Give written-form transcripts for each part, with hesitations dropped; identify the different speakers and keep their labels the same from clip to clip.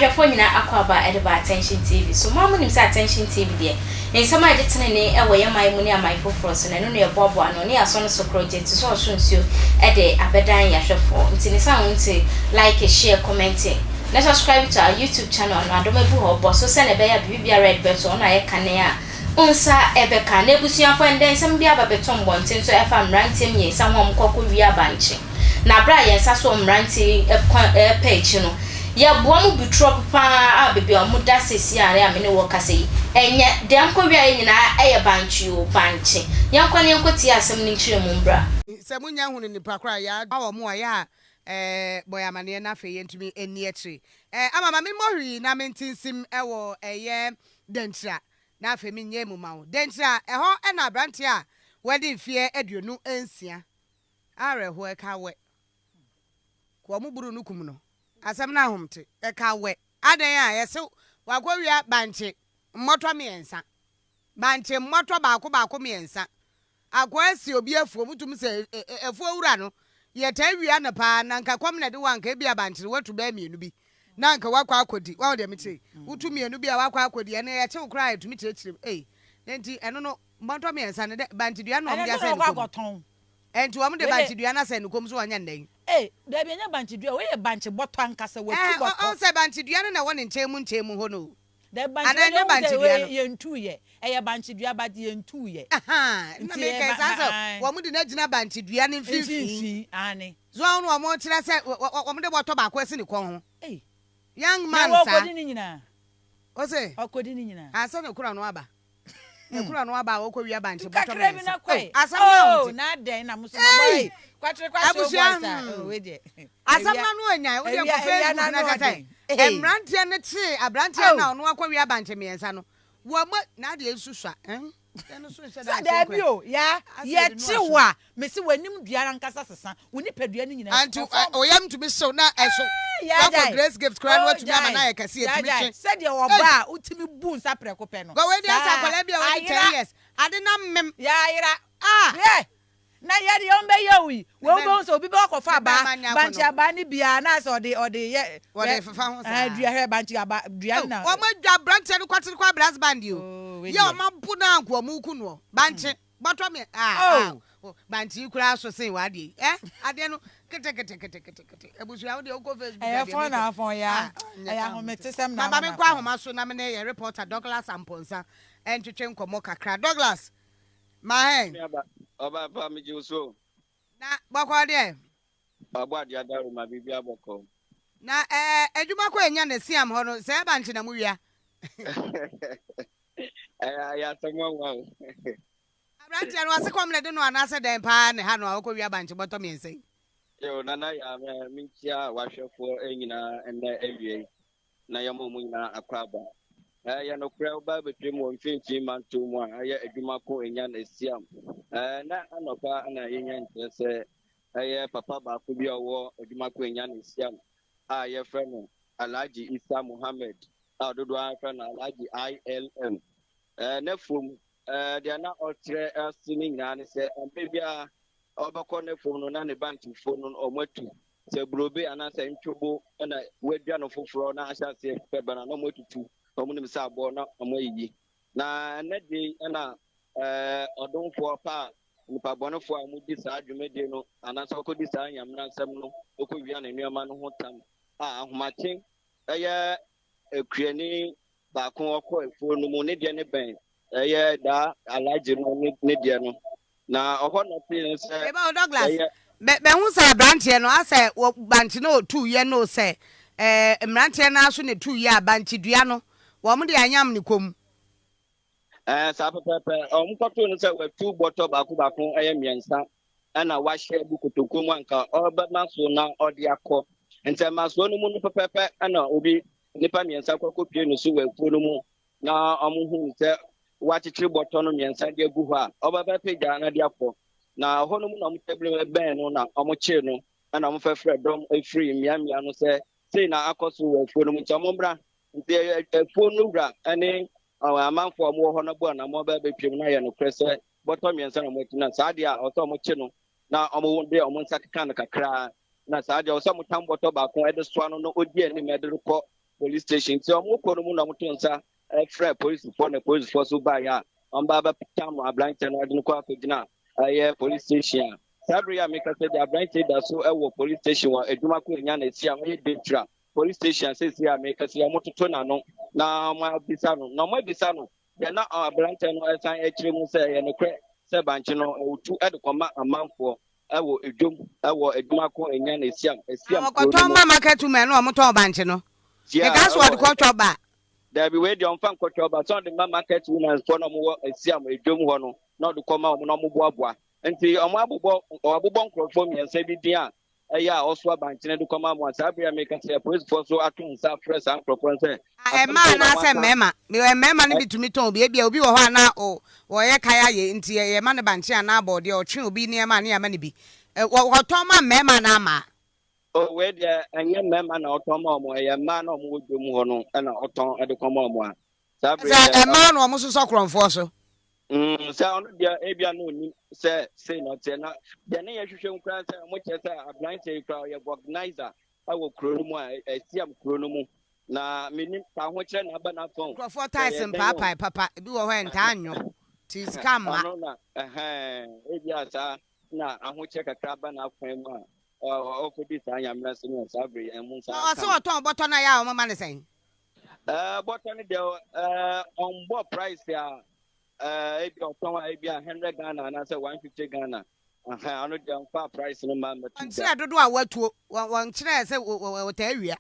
Speaker 1: Ahwɛfoɔ nyinaa akwaaba de ba Attention TV so. Mo ara monim sɛ Attention TV deɛ, nsɛm a ɛgye tenenee wɔ yɛn man mu ne aman foforɔ so no, ɛno na yɛboaboa ano ne yɛasɔ no so korɔgyenn te sɛ ɔsoro nsuo de abɛdan yɛn ahwɛfoɔ. Nti ne saa ho nti, like, share, comment, na subscribe to our YouTube channel no, Adom Abu Hɔ, bɔ so sɛdeɛ ɛbɛyɛ a biribi biara a yɛde bɛto hɔ no ayɛ kane a wo nsa bɛka. Na abusuafoɔ, ɛndɛ nsɛm bi aba bɛtɔ mmɔnten so ɛfa mmeranteɛ mmiɛnsa ho a wɔkɔ kɔwia bankye. Na bere a yɛn nsa soo mmerante yi kwan repɛ akyi no, yɛboa wɔn butrɔp pa ara a baabi a wɔda seesei ara a me ne wo rekasa yi, ɛnyɛ deɛ wɔkɔwiaeɛ nyinaa yɛ bankye oo, bankye. Yɛnkɔ na yɛnkɔtie asɛm no nkyerɛmu mbra.
Speaker 2: Sɛ monya hunu nipa korɔ a yɛ a wɔn a yɛ a ɛɛ bɔ yɛ amaneɛ na afei yɛntumi nni akyire. Ɛɛ ama ma memmɔ hwii na mente nsim wɔ ɛyɛ Dankyira na afei menyɛ mu ma wo. Dankyira ɛhɔ na abranteɛ a wadi mfeɛ 26 Awerɛhoɔ ɛka wɛ. Kɔ ɔmo buru no kum no. Asɛm no ahomte. Ɛka wɛ. Adɛn a yɛse wakɔ wia bankye mmɔtɔ miɛnsa. Bankye mmɔtɔ baako baako miɛnsa. Akɔ asi obi afuom wotum sɛ afuo wura no yɛtaa wia no paa na nka kɔm na ɛde wo a nka ebia bankye no watu bɛyɛ mienu bi na nka wakɔ akɔdi. Wahu deɛ mekyerɛ yi? Wotu mienu bi a wakɔ akɔdi ɛno yɛkye wo koraa a yɛtumi kyerɛkyerɛ mu. Ei na nti ɛno no mmɔtɔ miɛnsa no dɛ bankye dua no na ɔmo de asɛn ne kɔn mu. Ɛnti wɔn de bankye dua no asɛn ne kɔn mu so wɔnyɛ no dɛn?
Speaker 3: Ei, dabi ɛnyɛ bankye dua, wei yɛ bankye bɔtɔ ankasa, watu
Speaker 2: Ɛɛ,
Speaker 3: bɔtɔ.
Speaker 2: ɔn sɛ bankye dua no na ɛwɔ ne nkyɛn mu nkyɛn mu hɔ no o.
Speaker 3: Dabi bankye
Speaker 2: Anaa
Speaker 3: dua
Speaker 2: ɛnyɛ
Speaker 3: deɛ wohu
Speaker 2: bankye
Speaker 3: sɛ
Speaker 2: dua no?
Speaker 3: wei yɛntuu yɛ, ɛyɛ bankye dua but yɛntuu yɛ.
Speaker 2: Ahaa, na
Speaker 3: Nti
Speaker 2: meka
Speaker 3: ɛyɛ
Speaker 2: yi
Speaker 3: ba
Speaker 2: saa
Speaker 3: ba
Speaker 2: sɛ
Speaker 3: ae.
Speaker 2: wɔn de no agyina bankye dua no mfimfini.
Speaker 3: Mfimfini, aane.
Speaker 2: So wɔn na wɔn kyerɛ sɛ wɔ wɔ wɔn de bɔtɔ baako asi ne kɔn ho.
Speaker 3: Ei,
Speaker 2: Young
Speaker 3: na
Speaker 2: man saa.
Speaker 3: wɔkɔdi ne nyinaa?
Speaker 2: Ose?
Speaker 3: Ɔkɔdi ne nyinaa.
Speaker 2: Ansa na kura no aba. Ne kura no aba a ɔkɔ wia bankye
Speaker 3: Tu
Speaker 2: bɔtɔ
Speaker 3: kakra bi
Speaker 2: mmiɛnsa.
Speaker 3: na
Speaker 2: Oh,
Speaker 3: kɔe.
Speaker 2: asɛm no a
Speaker 3: Oh,
Speaker 2: ɔnte.
Speaker 3: na adɛn na mo so mo
Speaker 2: Ei!
Speaker 3: bɔ kwakyere kwakyere
Speaker 2: Abusua
Speaker 3: boys a.
Speaker 2: hmm.
Speaker 3: Oh, wei deɛ.
Speaker 2: Asɛm
Speaker 3: Awia
Speaker 2: no ano anyan. Wo deɛ
Speaker 3: awia
Speaker 2: kɔ
Speaker 3: awia
Speaker 2: Facebook
Speaker 3: na
Speaker 2: na
Speaker 3: ano
Speaker 2: kyɛ sɛ
Speaker 3: ɔden. Hey.
Speaker 2: mmeranteɛ no kyee aberanteɛ no a
Speaker 3: Oh.
Speaker 2: ɔno akɔ wia bankye mmiɛnsa no. Wɔn na adeɛ nso sua. Eh? Deɛ no so nhyɛ da
Speaker 3: Sɛ
Speaker 2: nhyɛ
Speaker 3: daabi
Speaker 2: nkuran.
Speaker 3: o, yaa,
Speaker 2: Asɛ yɛde no
Speaker 3: yɛkye
Speaker 2: aso.
Speaker 3: wo a, mese w'anim dua no ankasa sesa, wo nipadua no nyinaa
Speaker 2: Anti
Speaker 3: kɔ fam.
Speaker 2: oyam tumi hyew na ɛso.
Speaker 3: Ee, yaa
Speaker 2: Wakɔ
Speaker 3: gyae.
Speaker 2: Grace Gift koraa na
Speaker 3: Oh,
Speaker 2: watumi ama no
Speaker 3: gyae.
Speaker 2: ayɛ kɛse
Speaker 3: Yaa
Speaker 2: etumi
Speaker 3: gyae.
Speaker 2: twe.
Speaker 3: Sɛdeɛ
Speaker 2: Ei!
Speaker 3: ɔbaa a wotumi bu nsa prɛko pɛ no,
Speaker 2: Gɔ wei deɛ sɛ
Speaker 3: saa
Speaker 2: akwadaa bi a wadi 10
Speaker 3: ayera.
Speaker 2: years ade na mem.
Speaker 3: Yaa ayera.
Speaker 2: Ah!
Speaker 3: Hwɛ! Na yɛ deɛ wɔn bɛyɛ wo yi,
Speaker 2: Ne
Speaker 3: wei
Speaker 2: bɛ
Speaker 3: wobɛhu sɛ obi bɛ kɔfa
Speaker 2: ne
Speaker 3: abaa,
Speaker 2: bɛrima nyɛ
Speaker 3: bankye
Speaker 2: akɔnɔ.
Speaker 3: abaa no biara na asɛ ɔde ɔde yɛ
Speaker 2: Wɔde
Speaker 3: hwɛ
Speaker 2: fefa ho
Speaker 3: ɛɛ
Speaker 2: saa.
Speaker 3: dua hwɛ bankye aba dua
Speaker 2: Oh,
Speaker 3: no na
Speaker 2: wɔn adwa aberanteɛ no kwatere kwa brass band yi o.
Speaker 3: oh wei
Speaker 2: Yɛ
Speaker 3: deɛ
Speaker 2: wɔn abo no anko wɔn reku noɔ. Bankye bɔtɔ me ah ah
Speaker 3: oh
Speaker 2: oh, bankye yi koraa so sen w'adeɛ yi. Eh, adeɛ no kete kete kete kete kete. Abusua wo deɛ wokɔ Facebook
Speaker 3: ɛyɛ
Speaker 2: a deɛ
Speaker 3: fɔn
Speaker 2: meka
Speaker 3: na afɔn ya
Speaker 2: ah nyɛ
Speaker 3: ɛyɛ
Speaker 2: ka ahomete.
Speaker 3: ahometesɛm na
Speaker 2: Ma
Speaker 3: ama
Speaker 2: ma
Speaker 3: no
Speaker 2: menkɔ
Speaker 3: afɔn.
Speaker 2: ahoma so na me ne yɛ reporter Douglas Amponsah ntwetwe nkɔmmɔ kakra. Douglas, ma hɛn.
Speaker 4: Nuaba, ɔbaa pa, megye wo so o.
Speaker 2: Na bɔkɔɔ deɛ.
Speaker 4: Wabɔ adeɛ adaworo ma biribi abɔkɔ.
Speaker 2: Na ɛɛ adwuma kɔ enya na siam hɔ no sɛ ɛba nkye na mo wia.
Speaker 4: Ɛyɛ ɛyɛ asɛm nwanwa o.
Speaker 2: Abranteɛ no ɔse kɔm na ɛde no anaasɛ dɛn paa ne ha no a ɔkɔ wia bankye bɔtɔ mmiɛnsa yi.
Speaker 4: Yo, Nana Yaa, menkyia w'ahwɛfoɔ nyinaa ɛnnɛ awia yi. na yɛma wɔn nyinaa akwaaba. Ɛyɛ nokorɛ woba bɛtwam wɔ mfimfini manto mu a ɛyɛ adwuma ko ɛnyan asiam. Na anɔpa na yɛnya nkyerɛ sɛ ɛyɛ papa baako bi a ɔwɔ adwuma ko ɛnyan asiam a yɛfrɛ no Alhaji Isa Muhammad a dodoɔ ara frɛ no Alhaji ILM. N'afuom deɛ na ɔkyerɛ ase no nyinaa ne sɛ mmerɛ biara ɔbɛkɔ n'afuom no na ne bantefoɔ no wɔatu Sɛ burobe anaasɛ ntwobo na wɔadua no foforɔ na ahyɛ aseɛ fefɛ ba no a, na wɔatutu, na wɔnim sɛ aboɔ na wɔayiyi. Na ɛnnɛ deɛ yi na ɔdomfoɔ pa a nnipa bɔnefoɔ a wɔdi saa dwumadie no anaasɛ wɔkɔdi saa nyamena nsɛm no kɔwia ne nneɛma no ho tam a ahomakye ɛyɛ kuani baako ɔkɔ afuo no mu ne deɛ ne bɛn ɛyɛ daa alagye no ne deɛ no na ɔhɔ na ɔtee no sɛ
Speaker 2: Eba o Douglas,
Speaker 4: ɛyɛ
Speaker 2: bɛ bɛhu sɛ aberanteɛ no asɛ wɔ bankye na ɔtuu yɛ no sɛ ɛɛ mmeranteɛ no ara so na ɛtuu yɛ a bankye dua no wɔn de anyam ne kɔn mu.
Speaker 4: Ɛɛ saa pɛpɛɛpɛ wɔn kɔtoo no sɛ watu bɔtɔ baako baako ɛyɛ mmiɛnsa ɛna wahyɛ agu kotokuo mu anka ɔrebɛma so na ɔde akɔ nti ɛmasoɔ no mu no pɛpɛɛpɛ ɛna obi nnipa mmiɛnsa kɔ kɔpie no so wɔ afuo no mu na wɔhuu sɛ wɔakyekyere bɔtɔ no mmiɛnsa de agu hɔ a ɔbɛbɛpagya na de akɔ na ɛhɔ no mu na wɔtɛbere bɛn no na wɔkyee no ɛna wɔfɛfrɛ dɔm efiri mmeammea no sɛ sei na akɔ so wɔ afuo no mu nti wɔn mmra nti afuo no wura ne amanfoɔ a wɔwɔ hɔ no bɔ anammɔn bɛɛ bɛtwam na yɛ nokorɛ sɛ bɔtɔ mmiɛnsa na wɔatu na saa deɛ a ɔsɛ wɔkye no na wɔde wɔn nsa keka no kakraa na saa deɛ ɔsɛ wɔtam bɔtɔ baako de soa no na ɔdi anim de rekɔ. police station. Nti wɔn kɔ no mu na wɔto nsa frɛ polisifoɔ na polisifoɔ nso baeɛ a wɔn ba bɛtam aberanteɛ no de no kɔ akɔgyina ɛyɛ police station a saa bere yi a mekasa deɛ aberanteɛ da so wɔ police station wɔ adwuma ko nya na esi a wɔyɛ detra police station seesei a mekasa yi wɔtoto n'ano na wɔabisa no na wɔabisa no deɛ na aberanteɛ no ɛsan akyerɛ mu sɛ ɛyɛ nokorɛ sɛ bankye no ɔtu de kɔma amanfoɔ ɛwɔ edwom ɛwɔ adwuma ko nya na esiam esiam kuro no
Speaker 2: mu.
Speaker 4: Wɔkɔtɔn
Speaker 2: ma market women na wɔtɔn bankye no. Meka so wɔde kɔtɔ ba.
Speaker 4: Dabi wei deɛ ɔmfa nkɔtɔ ba sɛ ɔde ma market women foɔ na wɔwɔ esiam edwom hɔ no na ɔde kɔma wɔn na wɔboaboa nti wɔn abobɔ wɔabobɔ nkurɔfoɔ mmiɛnsa bi din a ɛyɛ a ɔsoa bankyene de kɔma mo a saa bere a meka sɛ apolisifoɔ nso ato nsa afrɛ saa nkurɔfoɔ no sɛ asɛm
Speaker 2: Mmaa
Speaker 4: sei na
Speaker 2: anaasɛ
Speaker 4: wɔaka.
Speaker 2: mmarima? Mmarima no bi tumi tɔn bi. Ebia obi wɔ hɔ a na ɔyɛ kae ayɛ nti yɛma no bankye anaa bɔɔdeɛ, ɔtwe obi nneɛma a na yɛama no bi. Wɔtɔn ma mmarima anaa mmaa?
Speaker 4: Oh, wei deɛ ɛnyɛ mmarima na ɔtɔn ma wɔn, ɛyɛ mmaa na wɔwɔ dwam hɔ no na ɔtɔn de kɔma wɔn a saa bere
Speaker 2: Sɛ
Speaker 4: deɛ.
Speaker 2: mmaa na wɔsosɔ korɔmfoɔ so.
Speaker 4: Sɛ ɔno deɛ ebia na onim sɛ sei na ɔteɛ na deɛ ne yɛhwehwɛ mu koraa sɛ ɔmo kyerɛ sɛ aberanteɛ yi koraa ɔyɛ vulcanizer ɛwɔ kuro no mu a ɛsiam kuro no mu na menim sɛ ahokyerɛ na aba n'afa o
Speaker 2: Nkurɔfoɔ
Speaker 4: sɛ
Speaker 2: tiles
Speaker 4: ɛyɛ dɛn o
Speaker 2: mpaapae papa, ebi wɔ hɔ a ɛntaa nnwo nti sika mma.
Speaker 4: Ɔno na ɛhɛn ebia saa na ahokyerɛ kakra aba n'afa mu a ɔkɔdi saa nyamena so no saa bere yɛn mu nsa
Speaker 2: Na
Speaker 4: aka
Speaker 2: ɔse
Speaker 4: no.
Speaker 2: ɔtɔn bɔtɔ no a ɛyɛ a wɔma no sɛn?
Speaker 4: Ɛɛ bɔtɔ no deɛ ɛɛ ɔmbɔ price a ɛɛ ebi ɔtɔn a ebi a 100 Ghana anaasɛ 150 Ghana. Ahan ɔno deɛ ɔmfa price no ma mmɛto dwa.
Speaker 2: Wɔnkyerɛ dodoɔ a watuo, wɔnkyerɛɛ sɛ wɔtaa wia.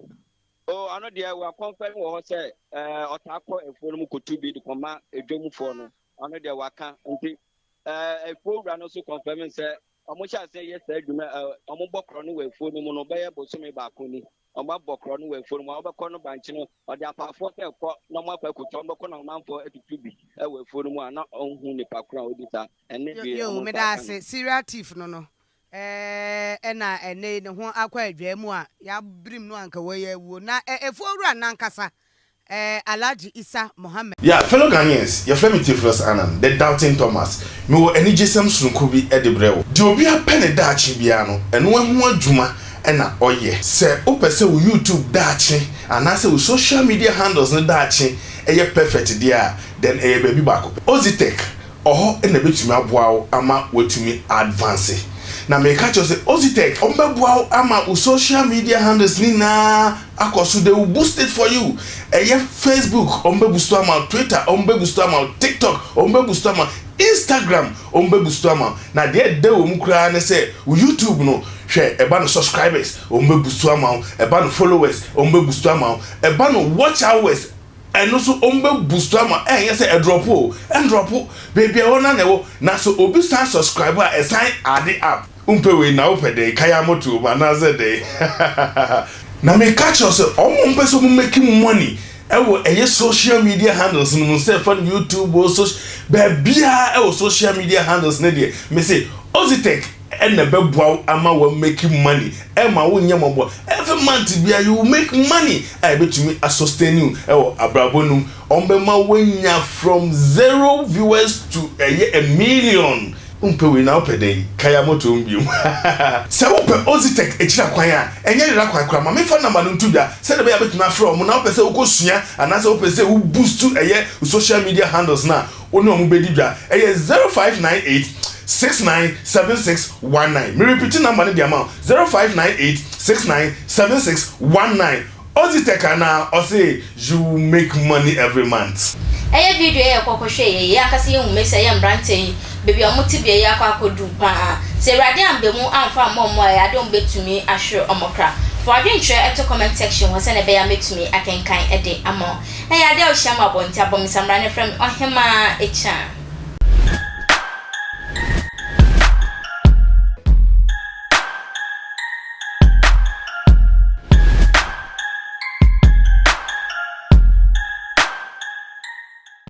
Speaker 4: O ɔno deɛ wakɔnfɛm wɔ hɔ sɛ ɛɛ ɔtaa kɔ afuo no mu kɔtu bi de kɔma edwamfoɔ no. Ɔno deɛ waka nti ɛɛ afuo wura no nso kɔnfɛm sɛ wɔn hyɛ aseɛ yɛ saa adwuma ɛɛ wɔn bɔ korɔ no wɔ afuo no mu no bɛyɛ bosome baako ni. Wɔabɔ korɔ no wɔ afuo no mu a, wobɛkɔ no bankye no, ɔde apaafoɔ sɛ kɔ na wɔakɔ akɔtwa, wɔbɛkɔ na ɔmanfoɔ atutu bi wɔ afuo no mu a, na ɔnhu nipa korɔ a ɔdi saa. Ɛnne deɛ
Speaker 2: Yoo
Speaker 4: wɔn nsa
Speaker 2: meda
Speaker 4: aka no.
Speaker 2: ase, serial thief no no ɛɛ ɛna ɛnɛ yi ne ho akɔ adwaa mu a yɛabirim no anka wei awuo na ɛfuo wura no ankasa ɛɛ Alhaji Isa Mohammed.
Speaker 5: Yeah, fellow Ghanaians, yɛfrɛ me Theophilus Annan, the Doubting Thomas. Mewɔ anigyesɛm sononko bi de brɛ wo. Deɛ obiara pɛ ne daakye biara no, ɛno ho adwuma na ɔyɛ. Sɛ wopɛ sɛ wo YouTube daakye anaasɛ wo social media handles no daakye yɛ perfect deɛ a, then ɛyɛ baabi baako pɛ. Ozitech, Ɔhɔ na ɛbɛtumi aboa wo ama woatumi advance. Na meka kyerɛ wo sɛ Ozitech, wɔbɛboa wo ama wo social media handles no nyinaa akɔ so, they will boost it for you. Ɛyɛ Facebook, wɔbɛboost ama wo, Twitter, wɔbɛboost ama wo, TikTok, wɔbɛboost ama wo, Instagram, wɔbɛboost ama wo. Na deɛ ɛdɛ wɔ mu koraa ne sɛ, wo YouTube no, hwɛ, ɛba no subscribers, wɔbɛboost ama wo, ɛba no followers, wɔbɛboost ama wo, ɛba no watch hours, Ɛno nso wɔn bɛ boost ama ɛnyɛ sɛ ɛdrɔpo o, ɛndrɔpo, baabi a ɛwɔ no ara na ɛwɔ, na sɛ obi san subscribe a ɛsan add up. Wompɛ wei na wopɛ dɛn? Kaya moto mu anaasɛ dɛn? Na meka kyerɛ wo sɛ wɔn a wɔpɛ sɛ wɔn make money ɛwɔ ɛyɛ social media handles no mu sɛ ɛfa no YouTube o, social baabiara ɛwɔ social media handles no deɛ mese Ozitech ɛna ɛbɛboa wo ama wa make money ɛma wo nyɛ mmɔbɔ every month biara you will make money a ɛbɛtumi a sustain you ɛwɔ abrabɔ no mu wɔn bɛma wanya from zero viewers to ɛyɛ a million wompɛ wei na wopɛ dɛn kaya moto mu biom sɛ wopɛ Ozitech akyira kwan a ɛnyɛ yera kwan koraa ma memfa number no nto dwa sɛdeɛ ɛbɛyɛ a wobɛtumi afrɛ wɔn na wopɛ sɛ wokɔ sua anaasɛ wopɛ sɛ wo boost ɛyɛ social media handles no a Wo ne wɔn bɛdi dwa. Ɛyɛ 0598 69 76 19. Me repeat number no de ama wo, 0598 69 76 19. Ozitech anaa? Ɔse you will make money every month.
Speaker 1: Ɛyɛ video yi a yɛkɔ kɔhwɛɛ yɛ yi ankasa yɛhu mesi a ɛyɛ mmeranteɛ yi baabi a wɔn tebea yi akɔ akɔduru paa. Sɛ Awurade amba mu amfa amma wɔn a ɛyɛ adeɛ a wɔbɛtumi ahwere wɔn kra. Fa w'adwenkyerɛ to comment section hɔ sɛdeɛ ɛbɛyɛ a mɛtumi akenkan de ama wo. Ɛyɛ adeɛ a wohyia me wɔ abɔnten abɔ me samina na frɛ me Ɔhemaa Akyaa.